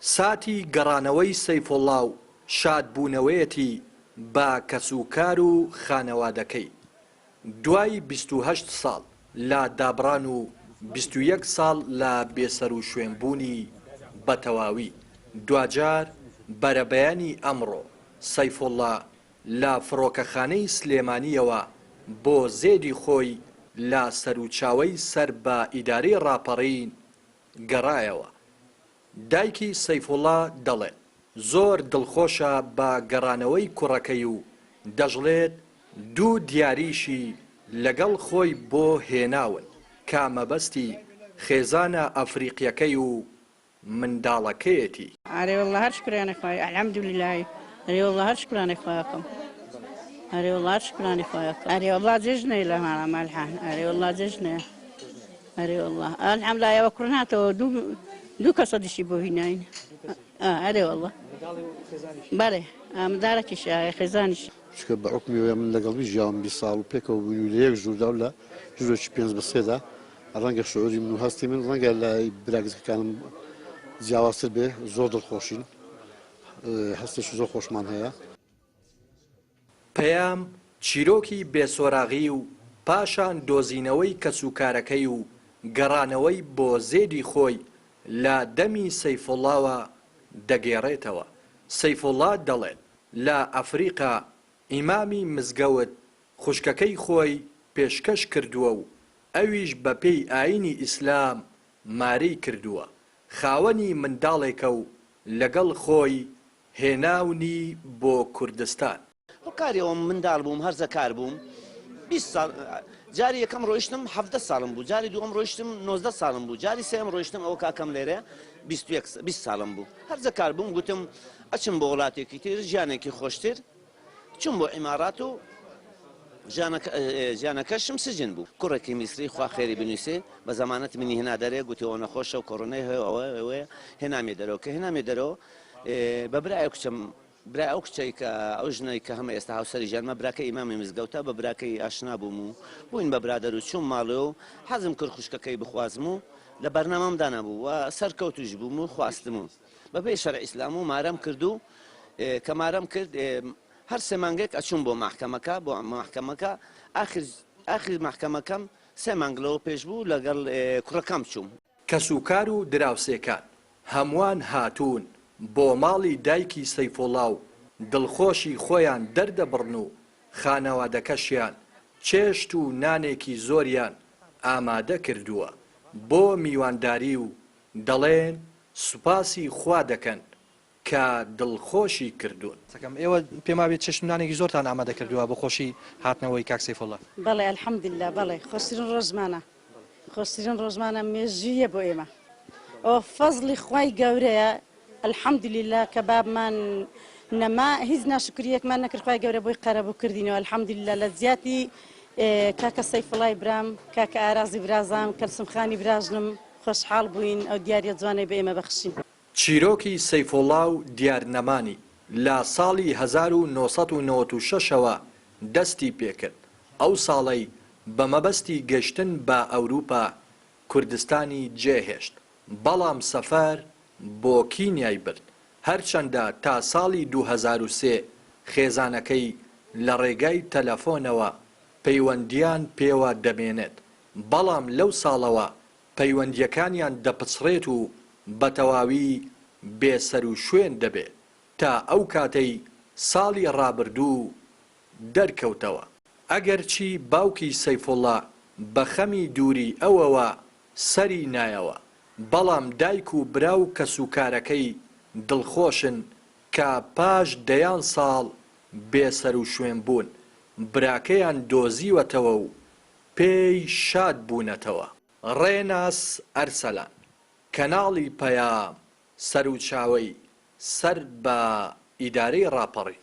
ساتی گەڕانەوەی سەیفوڵا و شادبوونەوەیەتی بە کەسوکار و خانەوادەکەی دوای 28 ساڵ لە دابڕان و 21 ساڵ لە بێسەروشوێنبوونی بە تەواوی، دواجار بەرەبەیانی ئەمڕۆ سەیفوڵا لە فڕۆکەخانەی سلێمانییەوە بۆ زێدی خۆی لە سەروچاوەی سەر بە ئیدارەی ڕاپەڕین گەڕایەوە. دایکی سەیفوڵا دەڵێت، زۆر دڵخۆشە بە گەڕانەوەی کوڕەکەی و دەشڵێت، دوو دیاریشی لەگەڵ خۆی بۆ هێناون کە مەبەستی خێزانە ئەفریقییەکەی و منداڵەکەیەتی. ئەرێ واللە هەر شوکرانەی خوای الحمدللە ئەرێ واللە هەر شوکرانەی خوای ئەکەم ئەرێ واللە هەر شوکرانەی خوای ئەکەم ئەرێ واللە جەژنەیە لە ماڵا مالحان ئەرێ واللە جەژنەیە ئەرێ واللە الحمدللە ئێوە کوڕ هاتەوە دوو دوو کەسە دیشی بۆ هیناین ئەرێ واللە بەڵێ منداڵێکیش خێزانیش. چونکە بە حوکمی ئەوەی من لەگەڵ وی ژیاوم 20 ساڵ و پێکەوە بووین و لە یەک ژووردا و لە ژوورێکی پێنج بە سێدا ڕەنگە شعوری من و هەستی من ڕەنگە لە برا گچکەکانم جیاوازتر بێ زۆر دڵخۆشین هەستێکی زۆر خۆشمان هەیە. پەیام چیرۆکی بێسۆراغی و پاشان دۆزینەوەی کەسوکارەکەی و گەڕانەوەی بۆ زێدی خۆی لە دەمی سەیفوڵاوە دەگێڕێتەوە. سەیفوڵا دەڵێت، لە ئەفریقا ئیمامی مزگەوت خوشکەکەی خۆی پێشکەش کردووە و ئەویش بەپێی ئایینی ئیسلام مارەی کردووە، خاوەنی منداڵێکە و لەگەڵ خۆی هێناونی بۆ کوردستان. هۆکاری ئەوەم منداڵ بووم هەرزەکار بووم 20 ساڵ جاری یەکەم ڕۆیشتم 17 ساڵم بوو جاری دووەم ڕۆیشتم 19 ساڵم بوو جاری سێم ڕۆیشتم ئەوە کاکەم لێرە 21 20 ساڵم بوو هەرزەکار بووم گوتم ئەچم بۆ وڵاتێکی تر ژیانێکی خۆشتر چووم بۆ ئیماڕات و ژیانەکەشم سجن بوو. کوڕێکی میسری خوا خێری بنووسێ بە زەمانەت منی هێنا دەرێ گوتی ئەوە نەخۆشە و کۆرۆنای هەیە و ئەوە ئەوەیە هێنامیە دەرەوە کە هێنامیە دەرەوە بە برای ئەو کچەم برای ئەو کچەی کە ئەو ژنەی کە هەمە ئێستا هاوسەری ژیانمە براکەی ئیمامی مزگەوتە بە براکەی ئاشنا بووم و بووین بە برادەر و چووم ماڵێ و حەزم کرد خوشکەکەی بخوازم و لە بەرنامەم دانابوو و سەرکەوتوش بووم و خواستم و بەپێی شەرع ئیسلام و مارەم کرد و کە مارەم کرد هەر سێ مانگێک ئەچووم بۆ مەحکەمەکە بۆ مەحکەمەکە ئاخر ئاخر مەحکەمەکەم سێ مانگ لەوە پێش بوو لەگەڵ کوڕەکەم چووم. کەسوکار و دراوسێکان هەمووان هاتوون بۆ ماڵی دایکی سەیفوڵا و دڵخۆشی خۆیان دەردەبڕن و خانەوادەکەشیان چێشت و نانێکی زۆریان ئامادە کردووە بۆ میوانداری و دەڵێن سوپاسی خوا دەکەن کە دڵخۆشی کردوون. قسەکەم ئێوە پێم وابێت چێشت و نانێکی زۆرتان ئامادە کردووە بۆ خۆشی هاتنەوەی کاک سەیفوڵا. بەڵێ الحمدللە بەڵێ خۆشترین ڕۆژمانە خۆشترین ڕۆژمانە مێژوویە بۆ ئێمە ئەوە فەزڵی خوای گەورەیە الحمدللە کە بابمان نەما هیچ ناشکریەکمان نەکرد خوای گەورە بۆی قەرەبوو کردینەوە الحمدللە لە جیاتی کاکە سەیفوڵای برام کاکە ئارازی برازام کەلسوم خانی براژنم خۆشحاڵ بووین ئەو دیاریە جوانەی بە ئێمە بەخشی. چیرۆکی سەیفوڵا و دیارنەمانی لە ساڵی 1996 ەوە دەستی پێکرد، ئەو ساڵەی بە مەبەستی گەشتن بە ئەوروپا کوردستانی جێهێشت، بەڵام سەفەر بۆ کینیای برد، هەرچەندە تا ساڵی 2003 خێزانەکەی لە ڕێگای تەلەفۆنەوە پەیوەندییان پێوە دەمێنێت، بەڵام لەو ساڵەوە پەیوەندییەکانیان دەپچڕێت و بەتەواوی بێسەروشوێن دەبێت تا ئەو کاتەی ساڵی ڕابردوو دەرکەوتەوە. ئەگەرچی باوکی سەیفوڵا بە خەمی دووری ئەوەوە سەری نایەوە، بەڵام دایک و برا و کەسوکارەکەی دڵخۆشن کە پاش دەیان ساڵ بێسەروشوێنبوون، براکەیان دۆزیوەتەوە و پێی شاد بوونەتەوە. ڕێناس ئەرسەلان، کەناڵی پەیام، سەروچاوەی سەر بە ئیدارەی ڕاپەڕین.